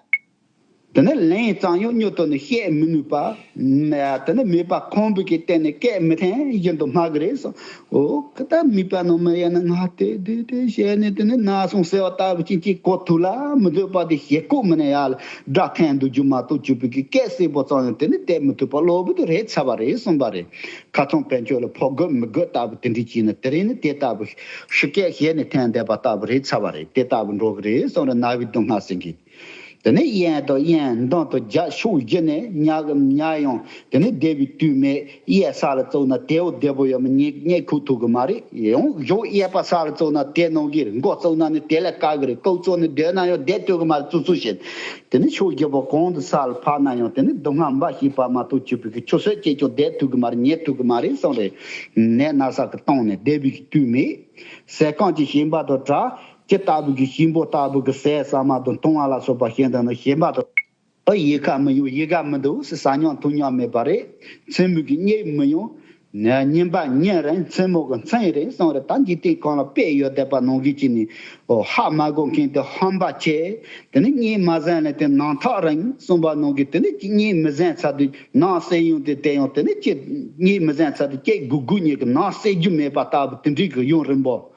དེ་ནས་ལན་ཙམ་ཡང་མྱུར་དུ་ནི་བཤད་མི་ནུས་པ། དེ་ནས་མོས་པ་ཁོང་བུ་གི་སྟེང་ནས་སྐད་མི་འཐེན་བཞིན་དུ་སྨྲ་གི་རེད་སོང་། འོ་ཁི་ད་མོས་པ་ནང་མི་ཡ་ན་ང་དེ་དེ་དེ་བཤད་ནས་དེ་ནས་ན་སོང་ཟེར་བ་ལྟ་བུ་ཅིག་ཅིག་གོ་ཐུབ་ལ་མི་འདོད་པ་དེ་ཞེ་ཁོག་མི་ནས་ཡ་ལ་སྒྲ་འཐེན་འདུག་རྒྱུ་མ་གཏོགས་ཅིག་བུ་གི་སྐད་གསལ་པོ་ཙམ་ཡང་དེ་ནས་གཏད་མི་ཐུབ་པ་གློ་བུར་དུ་རེད་ཚར་བ་རེད་གསུངས་པ་རེད། ཁ་ཚང་དཔལ་འབྱོར་ལ་ཕོག་དགོས་མི་དགོས་ལྟ་བུ་དེ་འདྲ་བྱས་ན་དེ་རིང་ནི་དེ་ལྟ་བུ་ཧྲི་སྐད་བཤད་ནས་འཐེན་བསྡད་པ་ལྟ་བུ་རེད་ཚར་བ་རེད། དེ་ལྟ་བུ་འགྲོ་གི་རེད་གསུངས་རེད། ན་བའི་སྡུག་བསྔལ་ཟེར་གི། དེ་ནས་གཡས་དང་གཡོན་མདུན་དང་རྒྱབ་ཕྱོགས་བཞི་ནས་ཉལ་གི་ཉལ་ཡང་དེ་ནས་བསྡད་པའི་དུས་མེད། གཡས་ས་ལ་བཙུགས་ན་དེའོ་བདེ་པོ་ཡོད་མི་ཉལ་ཉལ་ཁུག་ཐུབ་གི་མ་རེད། ཡང་གཞུག་གཡས་པ་ས་ལ་བཙུགས་ན་དེ་ནང་གི་མགོ་བཙུགས་ན་ནི་དེ་ལས་དཀའ་གི་རེད། ལྐོག་བཙུགས་ནས་སྡོད་ན་ཡང་བསྡད་ཐུབ་གི་མ་རེད། བཙུགས་བཙུགས་བྱེད། དེ་ནས་ཕྱོགས་བཞི་པོ་གང་དུ་ས་ལ་ཕབ་ན་ཡང་དེ་ནས་སྡུག་བསྔལ་འབའ་ཞིག་པ་མ་གཏོགས་ཅིག་བུ་གི་ཆུད་ཟོས་བྱས་ཀྱང་བསྡད་ཐུབ་གི་མ་རེད། ཉལ་ཐུབ་གི་མ་རེད་གསུངས་རེད། ནད་ན་ཚ་གི་སྟེང་ནས་བསྡད་པའི་དུས་མེད། ཟས་གང་གི་ཞིམ་པ་དང་བྲལ། ཇི་ལྟ་བུ་གི་ཞིམ་པོ་ལྟ་བུ་གི་ཟས་ཟ་མ་དང་བཏུང་བ་ལ་སོགས་པ་གཞན་དག་ནི་ཞིམ་པ་དང་། ཨ་ཡི་ག་མི་ཡོང་། ཡི་ག་མི་འདུག་ཟེར། ཟ་མྱོང་འཐུང་མྱོང་མེད་པ་རེད། མཚན་མོ་གི་གཉིད་མི་ཡོང་། ཉིན་པ་ཉིན་རེ་མཚན་མོ་གི་མཚན་རེད་གསུངས་རེད། ད་འཇིག་རྟེན་གང་ལ་དཔེ་ཡོད་བསྡད་པ་ནང་གི་ཅི་ནི། ཨོ་ཧ་མ་གོ་མཁན་དེ་ཧམ་པ་ཆེ། དེ་ནི་གཉིད་མ་ཟིན་ལ་དེ་ནང་ཐག་རིང་གསུངས་པ་ནང་གི་དེ་ནི་གཉིད་མི་ཟིན་ཚར་དུས་ནང་གསེས་ཡོང་དེ་དེ་ཡང་དེ་ནི་ཅི་གཉིད་མི་ཟིན་ཚར་དུས་སྐྱེ་དགུ་དགུ་གཉིས་ཀྱི་ནང་གསེས་རྒྱུ་མེད་པ་ལྟ་བུ་དེ་འདྲའི་གི་ཡུན་རིང་པོ།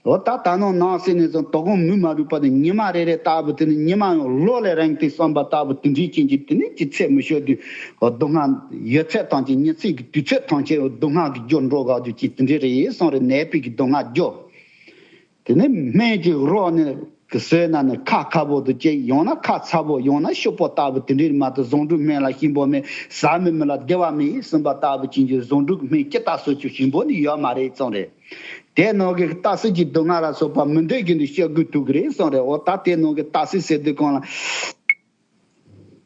འོ་ད་ད་ནང་ནང་སྲིད་ནས་བཟུང་དོ་དགོང་མུན་མ་རུབ་པ་དེ་ཉི་མ་རེ་རེ་ལྟ་བུ་དེ་ནི་ཉི་མ་ཡང་ལོ་ལས་རིང་སྟེ་བསམ་པ་ལྟ་བུ་དེ་འདྲའི་ཅན་གྱི་དེ་ནི་ཅི་ཚེ་མི་ཤོར་དུས་སྡུག་བསྔལ་ཡོད་ཚད་ཐམས་ཅད་ཉིན་ཚེ་གི་དུས་ཚོད་ཐམས་ཅད་སྡུག་བསྔལ་གྱི་རྒྱུ་འགྲོ་ག་རྒྱུ་ཅིག་དེ་འདྲའི་རེད་གསུངས་རེད། ནད་པའི་གི་སྡུག་བསྔལ་རྒྱུ། དེ་ནི་སྨན་གྱི་རོ་ནི་གི་ཟོས་ན་ནི་ཁ་ཁ་པོ་དུ་སྐྱེ། ཡང་ན་ཁ་ཚ་པོ། ཡང་ན་ཤུག་པོ་ལྟ་བུ་དེ་འདྲའི་མ་གཏོགས་བཟང་དྲུག་སྨན་ལ་ཞིམ་པོ་མེད། ཟ་མི་མི་ལ་བདེ་བ་མེད་གསུངས་པ་ལྟ་བུ་ཅན་གྱི་བཟང་དྲུག་སྨན་ཅི་ལྟར་གསོ་ཆོག་ཞིམ་པོ་ནི་ཡོད་མ་རེད་གསུངས་རེད། དེ་ནང་གི་ལྟ་སྲིད་ཀྱི་སྡུག་བསྔལ་ལ་སོགས་པ་མི་འདོད་རྒྱུ་འདི་སྤྱོད་དགོས་ཐུག་གི་རེད་གསུངས་རེད། འོ་ད་དེ་ནང་གི་ལྟ་སྲིད་ཟེར་དུས་གང་ལ།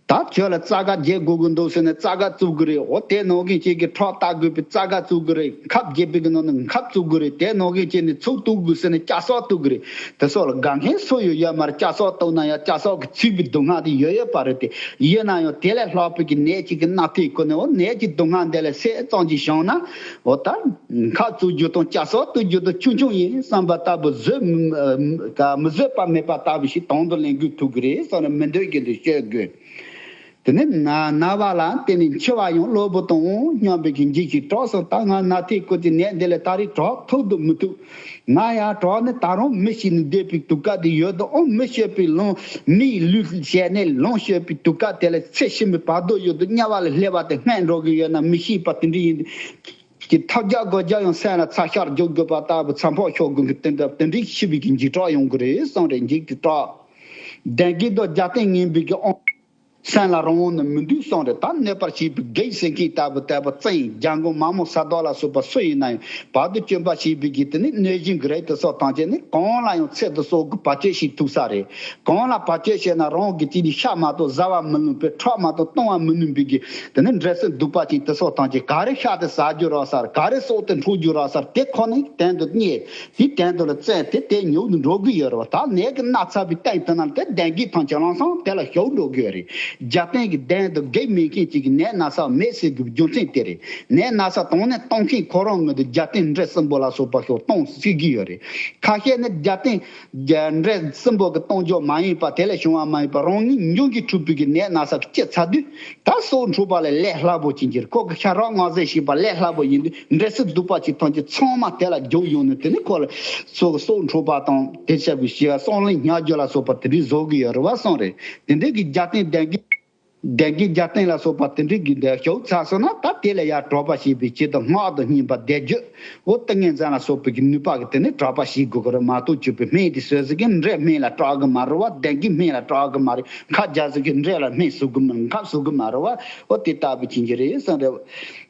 ད་ཁྱོད་ལ་རྩ་ཁ་རྒྱག་དགོས་ཀྱི་འདུག་ཟེར་ནས་རྩ་ཁ་བཙུགས་གི་རེད། འོ་དེ་ནང་གི་ཅིག་གི་ཁྲག་ལྟ་དགོས་པའི་རྩ་ཁ་བཙུགས་གི་རེད། ཁབ་རྒྱག་པའི་གི་ནང་ནས་ཁབ་བཙུགས་གི་རེད། དེ་ནང་གི་ཅིག་ནས་ཚུགས་གཏུག་དགོས་ཟེར་ནས་སྐྱ་སོགས་གཏུགས་གི་རེད། དེ་སོགས་ལ་དགའ་མཁན་སུ་ཡོད་ཡོད་མ་རེད། སྐྱ་སོགས་གཏུགས་ན་ཡང་སྐྱ་སོགས་ཀྱི་ཚིག་པའི་སྡུག་བསྔལ་དེ་ཡོད་ཡོད་པ་རེད་དེ། ཡིན་ན་ཡང་དེ་ལས་ལྷག་པའི་གི་ནད་ཅིག་གི་མནར་ཐེབས་ཁོ་ནས་འོ་ནད་ཀྱི་སྡུག་བསྔལ་འདི་ལས་སེལ་ཙམ་ཅིག་བྱུང་ན། འོ་ད། ཁ་བཙུགས་རྒྱུ་དང་སྐྱ་སོགས་གཏུགས་རྒྱུ་དང་ཆུང་ཆུང་ཡིན་བསམ་པ་ལྟ་བུ་བཟོད་མི་མི་བཟོད་པ་མེད་པ་ལྟ་བུ་ཞིག་དང་དུ་ལེན་དགོས་ཐུག་གི་རེད་བསམ་ནས་མི་འདོད་རྒྱུ་འདི་སྤྱོད་དགོས། དེ་ནས་ན་ན་བ་ལ་བརྟེན་ནས་འཆི་བ་ཡང་གློ་བུར་དུ་འོང་སྙམ་པའི་གི་འཇིགས་ཤིག་གྲོགས་སུ། ད་ང་མནར་ཐེབས་ཁུར་གྱི་ནད་འདི་ལས་ད་རེས་གྲོལ་ཐུབ་དུ་མི་ཐུབ། ང་ཡང་གྲོགས་ནི་ད་རུང་མི་ཤི་ནས་བསྡད་པའི་དུས་སྐབས་དེ་ཡོད་དོ། ཨོ་མི་ཤི་བའི་ལོང་མིའི་ལུས་བྱས་ནས་ལོང་ཤི་བའི་དུས་སྐབས་དེ་ལ་ཚེ་ཕྱི་མའི་བར་དོ་ཡོད་དོ། དམྱལ་བ་ལ་སླེབས་པ་དེ་སྔོན་འགྲོ་གི་ཡོད་ན་མི་ཤི་བ་དེ་འདྲ་ཡིན། ཀྱི་ཐབས་རྒྱག་དགོས་རྒྱག་ཡང་སེམས་ལ་ཚ་ཤར་འཇོག་དགོས་པ་ལྟ་བུ་ཚ་ཕོག་ཤོར་དགོས་ཀྱི་དེ་འདྲ་དེ་འདྲའི་ཤི་བའི་གི་འཇིགས་སྐྲག་ཡོང་གི་རེད་གསུངས་རེད། འཇིགས་ཀྱི་སྐྲག་ལྡན་གྱི་དང་རྒྱ་སྟེང་ངན་པའི་གི་དབང་སེམས་ལ་རང་དབང་ནི་མི་འདུག་གསུངས་རེད། ད་གནོད་པར་བྱེད་པའི་བགེགས་ཟེར་མཁན་ལྟ་བུ་ལྟ་བུ་བཙན་རྒྱལ་མགོན་མ་མོ་ས་རྡོ་ལ་སོགས་པ་སུ་ཡིན་ན་ཡང་བར་དུ་གཅོད་པ་བྱེད་པའི་གི་དེ་ནི་གནོད་སྦྱིན་གྱི་རིགས་དེ་སོགས་ཐམས་ཅད་ནི་གང་ལ་ཡང་ཚེ་འདི་སྲོག་གི་བར་ཆད་བྱེད་ཐུབ་ས་རེད། གང་ལ་བར་ཆད་བྱས་ན་རང་གི་དེ་ནི་ཤ་མ་གཏོགས་ཟ་བ་མི་ལོན་པའི་ཁྲག་མ་གཏོགས་བཏུང་བ་མི་ནུས་པའི་གི་དེ་ནི་འདྲེ་སྲིན་གདུག་པ་ཅན་དེ་སོགས་ཐམས་ཅད་ག་རེ་ཤ་དེ་ཟ་རྒྱུ་རག་ས་རེད། ག་རེ་སྲོག་དེ་འཕྲོག་རྒྱུ་རག་ས་རེད། དེ་ཁོ་ནི་དོན་དུ་རྙེད། དེ་དོན་དུ་ལ་བཙན་དེ་དེ་ཉུག་ནས་འགྲོ་གི་ཡོད་རེད་བ། ད་ནད་ཀྱི་མནར་ཚར་བའི་སྟེང་དེ་ན་དེ་ལྡན་གྱི་ཐང་ཆེན་ལང་སང་དེ་ལ་ཞུགས་འགྲོ་གི་ཡོད་རེད། རྒྱལ་བསྟན་གྱི་གདན་དུ་བགེགས་མེད་མཁན་གཅིག་གི་ནད་ན་ཚ་མེད་ཟེར་དགོས་རྒྱུ་མཚན་དེ་རེད། ནད་ན་ཚ་དང་ནི་གཏོང་མཁན་ཁོ་རང་ངོས་དུ་རྒྱལ་བསྟན་འདྲེ་གསུམ་པོ་ལ་སོགས་པ་ཤོག་གཏོང་སྲིད་ཀྱི་ཡོད་རེད། ཁ་ཤས་ནི་རྒྱལ་བསྟན་རྒྱ་འདྲེ་གསུམ་པོ་གི་གཏོང་རྒྱུ་མ་ཡིན་པ་དེ་ལས་བྱུང་བ་མ་ཡིན་པ་རང་ཉིད་འབྱུང་གི་འཁྲུགས་པའི་གི་ནད་ན་ཚ་གི་སྐྱེ་ཚར་དུས། ད་སྲོག་འཕྲོག་པ་ལས་ལས་སླ་པོ་ཅིག་གྱུར། ཁོ་གི་ཤ་རོགས་མངར་ཟས་ཞིག་པ་ལས་སླ་པོ་ཡིན་དུས་འདྲེ་སྲིན་གདུག་པ་ཅིག་ཐོན་གྱི་ཚང་མ་དེ་ལ་རྒྱུག་ཡོང་ནས་དེ་ནི་ཁོ་ལ་སྲོག་སྲོག་འཕྲོག་པ་དང་དེ་ཆགས་པའི་ཤི་བ་བསམ་གླིང་ཉག་རྒྱུ་ལ་སོགས་པ་དེ་འདྲའི་བཟོ་གི་ཡོད་རེད་བ་གསུངས་རེད། དེ་འདྲའི་གི་རྒྱལ་བསྟན་ལྡན་གྱི་ལྡན་གྱི་རྒྱལ་བསྟན་ལ་སོགས་པ་དེ་འདྲའི་གི་འདི་ཞུགས་ཚར་སོང་ན་ད་དེ་ལ་ཡར་གྲོགས་པ་བྱེད་པའི་ཆེད་དུ་སྔགས་དང་བསྙེན་པ་བཟླས་བརྗོད། འོ་ཏིང་ངེ་འཛིན་ལ་སོགས་པའི་གི་ནུས་པ་གི་དེ་ནི་གྲགས་པ་བྱེད་དགོས་ཀྱི་རེད་མ་གཏོགས་ཅིག་པའི་སྨན་དེ་ཟོས་ཟིག་གི་འདྲེ་སྨན་ལ་གྲགས་གི་མ་རེད་བ། ལྡན་གྱི་སྨན་ལ་གྲགས་གི་མ་རེད། ཁ་རྒྱག་ཟིག་གི་འདྲེ་ལ་སྨན་ཟུག་གི་མ་ཁབ་ཟུག་གི་མ་རེད་བ། འོ་དེ་ལྟ་བུ་ཅན་གྱི་རེད་བསམ་རེད།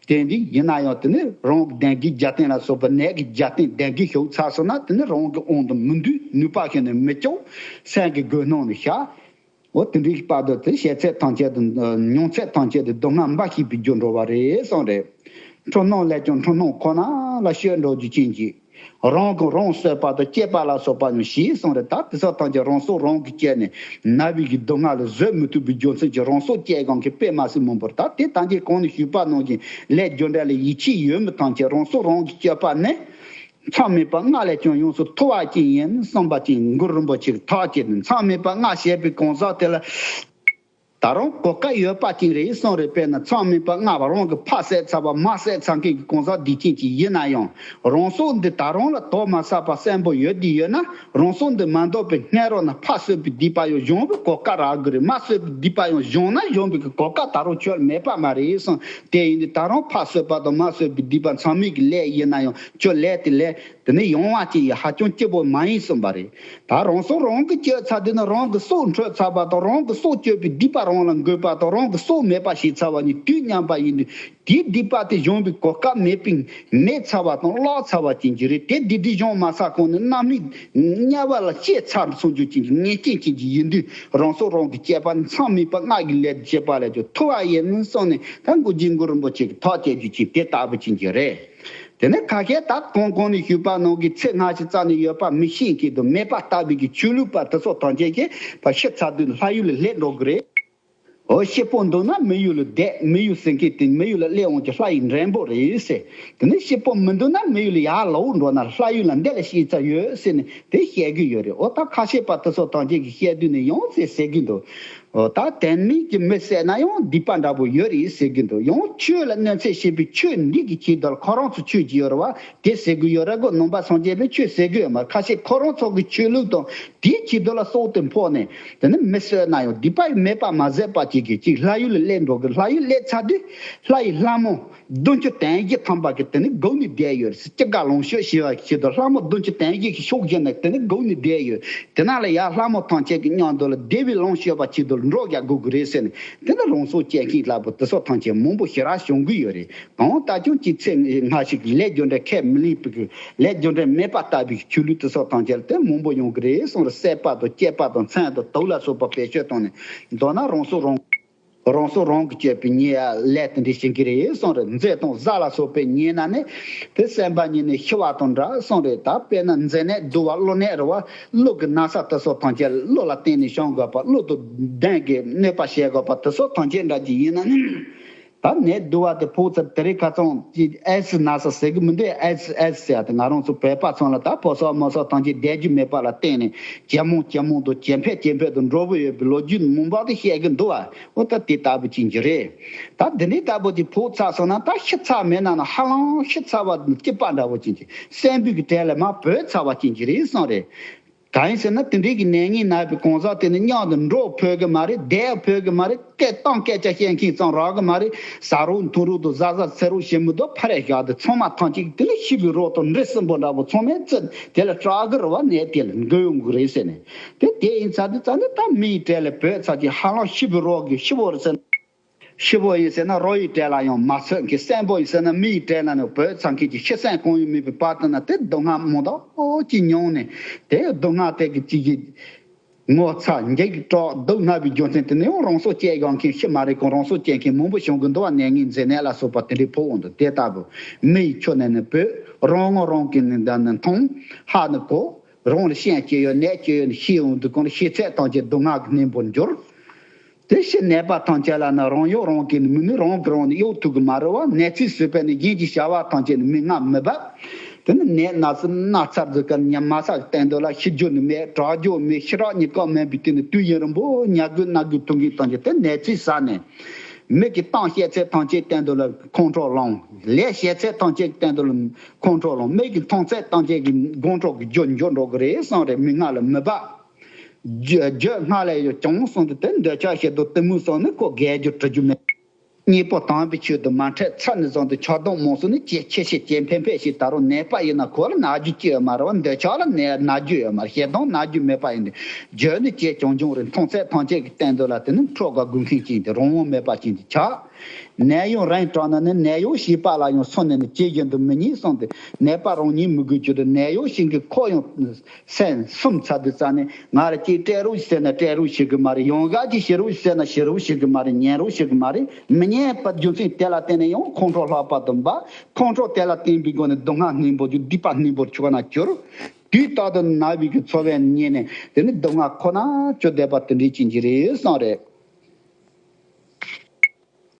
དེ་འདི་ཡིན་ན་ཡང་དེ་ནི་རང་གི་ལྡན་གྱི་རྒྱལ་བསྟན་ལ་སོགས་པ་ནད་ཀྱི་རྒྱལ་བསྟན་ལྡན་གྱི་ཞུགས་ཚར་སོང་ན་དེ་ནི་རང་གི་དབང་དུ་མི་འདུས། ནུས་པ་ཤོར་ནས་མི་སྐྱོ། སེམས་ཀྱི་སྒོ་ནང་ནས་བཞག་འོ་དེ་འདྲའི་བར་དུ་དེ་བྱས་ཚད་ཐམས་ཅད་དུ་མྱོང་ཚད་ཐམས་ཅད་དུ་སྡུག་བསྔལ་འབའ་ཞིག་པའི་རྒྱུ་འགྲོ་བ་རེད་གསུངས་རེད། འཁྲུལ་སྣང་ལས་ཀྱང་འཁྲུལ་སྣང་ཁོ་ན་ལ་སྤྱོད་འགྲོ་རྒྱུ་ཅན་གྱི། རང་གིས་རང་གསོད་པ་དང་བཅད་པ་ལ་སོགས་པ་ཡང་ཞེས་གསུངས་རེད། ད་དེ་ཚོ་ཐམས་ཅད་རང་སྲོག་རང་གིས་བཅད་ནས་ན་བའི་གི་སྡུག་བསྔལ་ལ་བཟོད་མི་ཐུབ་པའི་རྒྱུ་མཚན་གྱིས་རང་སྲོག་བཅད་གང་གི་དཔེ་མ་སྲིད་མང་པོར། ད་དེ་ཐམས་ཅད་གོང་ནས་ཞུས་པ་ནང་བཞིན་ལས་རྒྱུ་འབྲས་ལ་ཡིད་ཆེས་ཡོད་མི་ཐམས་ཅད་རང་སྲོག་རང་གིས་བཅད་པ་ནི། མཚམས་མེད་པ་ལྔ་ལས་ཀྱང་ཡོངས་སུ་ཐར་བ་ཅན་ཡིན་གསུངས་པ་ཅིག་གུ་རུ་རིན་པོ་ཆེས་ཐག་བཅད་ནས། མཚམས་མེད་པ་ལྔ་བཤད་པའི་གང་ཟག་དེ་ལ། ད་རུང་གོ་སྐབས་ཡོད་པ་ཅིག་རེད་གསུངས་རེད། དཔེར་ན་མཚམས་མེད་པ་ལྔ་བ་རང་གིས་ཕར་བསད་ཚར་བ་མར་བསད་ཚར་མཁན་གྱི་གང་ཟག་འདི་ཅན་ཅིག་ཡིན་ན་ཡང་། རང་སྲོག་འདི་ད་རུང་ལ་དོར་མ་ཚར་བ་གསོན་པོ་ཡོད་དེ་ཡོད་ན། རང་སྲོག་འདི་མ་འདོར་བའི་སྔ་རོལ་ན་ཕར་གསོད་པའི་སྡིག་པ་ཡང་གཞུང་བའི་གོ་སྐབས་རག་གི་རེད། མར་གསོད་པའི་སྡིག་པ་ཡང་གཞུང་ན་གཞུང་བའི་གོ་སྐབས་ད་རུང་ཁྱོད་མེད་པ་མ་རེད་གསུངས། དེ་ཡིན་དུས་ད་རུང་ཕར་གསོད་པ་དང་མར་གསོད་པའི་སྡིག་པ་མཚམས་མེད་ཀྱི་ལས་ཡིན་ན་ཡང་ཁྱོད་ལས་དེ་ལས། དེ་ནི་ཡོང་བ་ཅིག་ཡིན་ཧ་ཅང་སྐྱིད་པོ་མ་ཡིན་གསུངས་པ་རེད། ད་རང་སྲོག་རང་གིས་གཅོད་ཚར་དུས་ན། རང་གི་སྲོག་འཕྲོག་ཚར་བ་དང་། རང་གི་སྲོག་གཅོད་པའི་སྡིག་པ་རང་ལ་འགོས་པ་དང་། རང་གི་སྲོག་མེད་པ་བྱས་ཚར་བ་གཉིས་དུས་མཉམ་པ་ཡིན་དུས། དེའི་སྡིག་པ་དེ་གཞུང་བའི་གོ་སྐབས་མེད་པའི་མེད་ཚར་བ་དང་བརླག་ཚར་བ་ཅན་གྱི་རེད། དེ་སྡིག་སྡིག་གཞུང་མ་ཚར་གོང་ནས་རྣམ་སྨིན་དམྱལ་བ་ལ་སྐྱེས་ཚར་སོང་རྒྱུ་ཅན་གྱི་ངེས་ཅན་ཅན་གྱི་ཡིན་དུས། རང་སྲོག་རང་གིས་གཅོད་པ་ནི་མཚམས་མེད་པ་ལྔ་གི་ལས་བྱེད་པ་ལས་ཀྱང་ཐུ་བ་ཡིན་གསུངས་ནས། ད་མགོ་རྗེས་གུ་རུ་རིན་པོ་ཆེ་གིས་ཐག་བཅད་རྒྱུ་ཅན་དེ་ལྟ་བུ་ཅན་གྱི་རེད། དེ་ནས་ཁ་ཤས་ད་གོང་གོང་ནས་ཞུས་པ་ནང་གི་ཚེ་སྔ་ཕྱི་རྩ་ནས་ཡོད་པ་མི་ཤེས་མཁན་དང་། མེད་པ་ལྟ་བུའི་གི་ཆོས་ལུགས་པ་དེ་ཚོ་ཐམས་ཅད་ཀྱིས་ཕར་ཤི་ཚར་དུས་ལྷ་ཡུལ་ལ་སླེབས་འགྲོ་གི་རེད། འོ། སྐྱིད་པོ་འདུག་ན་མི་ཡུལ་ལ་བསྡད། མི་ཡུལ་ཟེར་མཁན་དེ་མི་ཡུལ་ལ་སླེབས་འོང་གི་ལྷ་ཡི་འདྲེན་པོ་རེད་ཟེར། དེ་ནས་སྐྱིད་པོ་མི་འདུག་ན་མི་ཡུལ་ལ་ཡར་ལོག་འགྲོ་ན་ལྷ་ཡུལ་ལ་འདི་ལ་སྐྱིད་ས་ཡོད་ཟེར་ནས་དེ་བཤད་གི་ཡོད་རེད། འོ། ད་ཁ་ཤས་པ་དེ་ཚོ་ཐམས་ཅད་ཀྱིས་བཤད་དུས་ནས་ཡང་ཟེར་ཟེར་གི་འདུག་འོ། ད་དོན་མེད་ཀྱི་མི་བསད་ན་ཡང་སྡིག་པ་འདྲ་པོ་ཡོད་རེད་ཟེར་གྱི་འདུག་ཡང་ཆོས་ལ་གནོད་འཚེ་བྱེད་པའི་ཆོས་འདི་གི་ཆེད་དུ་ལ་ཁོ་རང་ཚོ་ཆོས་ཀྱི་ཡོད་རེད་བ། དེ་ཟེར་གྱི་ཡོད་རེད་གོ། ནང་པ་སངས་རྒྱས་པའི་ཆོས་ཟེར་གྱི་ཡོད་མ་རེད། ཁ་ཤས་ཁོ་རང་ཚོ་གི་ཆོས་ལུགས་དང་དེའི་ཆེད་དུ་ལ་སྲོག་དེ་ཕོག་ནས། དེ་ནི་མི་གསོད་ན་ཡང་སྡིག་པ་མེད་པ་མ་ཟད་པ་ཅིག་གིས་ཅིག་ལྷ་ཡུལ་ལ་སླེབས་འགྲོ་གི། ལྷ་ཡུལ་སླེབས་ཚར་དུས་ལྷ་ཡི་ལྷ་མོ་བདུན་ཅུ་དོན་བཞི་ཐམ་པ་གི་དེ་ནི་སྒུག་ནས་བསྡད་ཡོད་རེད། སྐྱེ་རྒ་ལངས་སྤྱོད་བྱེད་པ་ཆེད་དུ་ལྷ་མོ་བདུན་ཅུ་དོན་བཞི་གི་ཕྱོགས་བཞི་ནས་དེ་ནི་སྒུག་ནས་བསྡད་ཡོད། དེ་ན་ལ་ཡ་ལྷ་མོ་ཐམས་ཅད་ཀྱི་མཉམ་དུ་ལ་བདེ་བའི་ལོངས་སྤྱོད་པ་ཆེད་དུ་འགྲོ་རྒྱག་དགོས་ཀྱི་རེད་ཟེར་ནས། དེ་ནི་རང་སྲོག་བཅད་མཁན་ལྟ་བུ་དེ་ཚོ་ཐམས་ཅད་མང་པོ་ཞེ་དྲག་བྱུང་གི་ཡོད་རེད། གང་ལྟར་ཀྱང་ཅིག་ཚེ་སྔ་ཕྱི་གི་ལས་རྒྱུ་འབྲས་ཁས་མི་ལེན་པའི་གི་ལས་རྒྱུ་འབྲས་མེད་པ་ལྟ་བུའི་ཆོས་ལུགས་དེ་ཚོ་ཐམས་ཅད་ལ་དེ་མང་པོ་ཡོང་གི་རེད་གསུངས་རེད། བསད་པ་དང་བཅད་པ་དང་མཚོན་དང་དུག་ལ་སོགས་པ་བེད་སྤྱོད་བཏང་ནས། མདོར་ན་རང་སྲོག་རང་། རང་སྲོག་རང་གིས་གཅོད་པའི་ཉེས་ལས་དེ་འདྲ་བྱེད་ཀྱི་རེད་གསུངས་རེད། མཛེ་དང་གཟའ་ལ་སོགས་པའི་ཉེས་ན་ནི། དེ་བསམ་པ་ཉིད་ནས་ཤི་བ་དང་འདྲ་གསུངས་རེད། ད་དཔེར་ན་མཛེ་ནད་འདུ་བ་ཀླུ་ནད་རེད་བ། ཀླུ་གི་ན་ཚ་དེ་ཚོ་ཐམས་ཅད་ཀླུ་ལ་བརྟེན་ནས་བྱུང་དགོས་པ། ཀླུ་དང་གདོན་གྱིས་གནོད་པ་བྱེད་དགོས་པ་དེ་ཚོ་ཐམས་ཅད་འདྲ་ཅིག་ཡིན་ན་ནི། ད་ནད་འདུ་བ་དེ་ཕོག་ཚར་དེ་རིང་ཁ་སང་ཅིག་ཨེ་ཙི་ན་ཚ་ཟེར་གི་མི་འདུག་ཨེ་ཙི་ཨེ་ཙི་ཟེར་ཡ་དེ་ང་རང་ཚོ་བོད་པ་ཚང་ལ་ད་ཕོ་གསར་མོ་གསར་ཐམས་ཅད་བསྡད་རྒྱུ་མེད་པ་ལ་བརྟེན་ནས་ཇེ་མང་ཇེ་མང་དུ་ཇེ་འཕེལ་ཇེ་འཕེལ་དུ་འགྲོ་གི་ཡོད་པའི་ལོ་རྒྱུས་མང་པོ་དེ་བཤད་གི་འདུག་བ། འོ། ད་དེ་ལྟ་བུ་ཅན་གྱི་རེད། ད་འདི་འདྲའི་ལྟ་བུ་དེ་ཕོག་ཚར་སོང་ན་ད་ཤི་ཚར་མེད་ན་ན་ཧ་ལམ་ཤི་ཚར་བ་སྐྱིད་པ་འདྲ་བོ་ཅན་གྱི་གསོན་པོའི་གི་གྲལ་ལ་མར་བུད་ཚར་བ་ཅན་གྱི་རེད་གསུངས་རེད། གང་ཡིན་ཟེར་ན་དེ་འདྲའི་གི་ནད་ངན་ན་བའི་གང་ཟག་དེ་ནི་མཉམ་དུ་འགྲོ་ཕོད་གི་མ་རེད། བསྡད་ཕོད་གི་མ་རེད། སྐད་གཏམ་སྐད་ཆ་བཤད་མཁན་ཙམ་རག་གི་མ་རེད། ཟ་རོགས་འཐུང་རོགས་དང་གཟའ་གཟའ་འཚོ་རོགས་བྱེད་མི་འདུག་ཕར་རེ་བཞག་སྟེ་ཚང་མ་ཐམས་ཅད་དེ་ལ་ཤི་བའི་རོ་དང་འདྲེ་གསུམ་པོ་འདྲ་པོ་ཚང་མས་བཙལ་དེ་ལ་སྐྲག་གི་རེད་བ། ནད་དེ་ལ་འགོས་ཡོང་གི་རེད་ཟེར་ནས། དེ་དེ་ཡིན་ཙང་དེ་ཙང་ནི་ད་མི་ཡི་གྲལ་ལ་བུད་ཚར་གྱི་ཧ་ལམ་ཤི་བའི་རོ་གི་ཤི་བོ་རེད་ཟེར་ན། ཤི་བོ་ཡིན་ཟེར་ན་རོ་ཡི་གྲལ་ལ་ཡང་མ་ཚུད་མཁན། གསོན་པོ་ཡིན་ཟེར་ན་མི་ཡི་གྲལ་ལ་ནི་བུད་ཚར་མཁན་གྱི་ཤི་གསོན་གང་ཡང་མེད་པའི་བར་དུ་ན་དེ་སྡུག་བསྔལ་མང་དག་ཅིག་མྱོང་ནས། དེ་སྡུག་བསྔལ་དེ་གི་ཅིག་གི་ངོ་ཚ་འཇིགས་སྐྲག་སྡུག་བསྔལ་བའི་རྒྱུ་མཚན་དེ་ནི་ཡང་རང་སྲོག་བཅད་དགོས་མཁན་ཤི་མ་རེད་ཀྱང་རང་སྲོག་བཅད་མཁན་མང་པོ་བྱུང་གི་འདུག་བ། ནད་ངན་མཛེ་ནད་ལ་སོགས་པ་དེ་འདྲའི་ཕོག་འོང་དུས་དེ་ལྟ་བུ་མི་ཡི་ཁྱོ་ནས་ནི་བུད། རང་ངོ་རང་གིས་ནི་འདི་ནི་མཐོང་། ཧ་ནི་གོ། རང་ལ་ཤན་སྐྱེ་ཡོད་ནད་སྐྱེ་ཡོད་ནི་ཤེས་འོང་དུས་གང་ལ་ཤེས་ཚད་ཐམས་ཅད་སྡུག་བསྔལ་གྱི་གནས་པོར་འགྱུར། དེ་ཕྱིར་ནད་པ་ཐམས་ཅད་ལ་ནི་རང་གཡོག་རང་གིས་ནི་མི་ནུས། རང་གིས་རང་ནི་གཡོག་ཐུབ་ཀྱི་མ་རེད་བ། ནད་ཚིག་ཟོས་པས་ནི་གཞན་གྱི་བྱ་བ་ཐམས་ཅད་ནི་མི་སྔ་མི་འབབ། དེ་ནི་ནད་ན་ཚ་ན་ཚར་དུས་ཀ་ཉམས་མ་ཚར་གི་སྟེང་དུ་ལ་ཤི་རྒྱུ་ནི་མེད། དྲག་རྒྱུ་མེད། ཤི་རག་ཉེན་ཁ་མེད་པའི་དུས་ནི་དུས་ཡུན་རིང་པོ་ཉལ་དགོས་ན་དགོས་ཐུག་གི་ཐམས་ཅད་དེ་ནད་ཚིག་ཟ་ནས། མི་གི་གཏམ་བཤད་ཚད་ཐམས་ཅད་སྟེང་དུ་ལ་ཁོང་ཁྲོ་ལངས། ལས་བྱེད་ཚད་ཐམས་ཅད་སྟེང་དུ་ལ་ཁོང་ཁྲོ་ལངས། མི་གི་མཐོང་ཚད་ཐམས་ཅད་ཀྱི་དགོང་དྲོ་གི་རྒྱུ་འགྱུར་འགྲོ་གི་རེད་གསུངས་རེད། མི་སྔ་ལ་མི་འབབ། རྒྱུ་རྒྱུ་སྔ་ལས་ཡོད་ཀྱང་གསུངས་ཏེ་དེ་འདོད་ཆགས་ཞེ་སྡང་གཏི་མུག་སོགས་ནི་ཁོ་རྒས་རྒྱུ་གྲོལ་རྒྱུ་མེད། གཉེན་པོ་དམ་པའི་ཆོས་དུ་མ་འཕྲད་ཚར་ནས་བཟུང་སྟེ་ཆགས་སྡང་རྨོངས་གསུམ་ནི་ཇེ་ཆེ་ཞིང་ཇེ་འཕེལ་འཕེལ་ཞིང་། ད་རུང་ནད་པ་ཡིན་ན་ཁོ་ལ་ན་རྒྱུ་ཅི་ཡོད་མ་རེད་བ། འདོད་ཆགས་ལ་ན་ན་རྒྱུ་ཡོད་མ་རེད། ཞེ་སྡང་ན་རྒྱུ་མེད་པ་ཡིན་ཏེ། རྒྱུ་ནི་ཇེ་ཆུང་ཆུང་རེད། མཐོང་ཚད་ཐམས་ཅད་ཀྱི་སྟེང་དུ་ལ་དེ་ནི་ཁྲོ་དགའ་དགོས་མཁན་ཅན་དེ་རང་དབང་མེད་པ་ཅན་དེ་ཆགས། ནད་གཡོག་རིན་དྲག་ན་ནི་ནད་གཡོག་བྱེད་པ་ལ་ཡང་སོང་ནས་ནི་ཇི་བཞིན་དུ་མི་ཉན་གསུངས་ཏེ། ནད་པ་རང་ཉིད་མི་དགོས་རྒྱུ་དང་ནད་གཡོག་ཞིག་གི་ཁོག་ཡང་སེམས་སུམ་ཚ་དུས་ཙ་ནས་ང་ར་ཅིག་སྤྲད་རོགས་ཟེར་ན་སྤྲད་རོགས་བྱེད་གི་མ་རེད། ཡང་ག་ཅིག་བྱེད་རོགས་ཟེར་ན་བྱེད་རོགས་བྱེད་གི་མ་རེད། ཉན་རོགས་བྱེད་གི་མ་རེད། མི་ཉན་པ་རྒྱུ་མཚན་དེ་ལ་བརྟེན་ནས་ཡང་ཁོང་ཁྲོ་ལྷག་པ་དང་འབའ། ཁོང་ཁྲོ་དེ་ལ་བརྟེན་པའི་སྒོ་ནས་སྡུག་བསྔལ་སྣུན་པོ་རྒྱུ་སྡིག་པ་སྣུན་པོ་ཆུ་ཁ་ན་གྱུར། དུས་རྟག་ཏུ་ན་བའི་གི་འཚོ་བའི་ཉིན་ནས་དེ་ནི་སྡུག་བསྔལ་ཁོ་ན་བཅོས་བསྡད་པ་དེ་འདྲའི་ཅན་གྱི་རེད་གསུངས་རེད།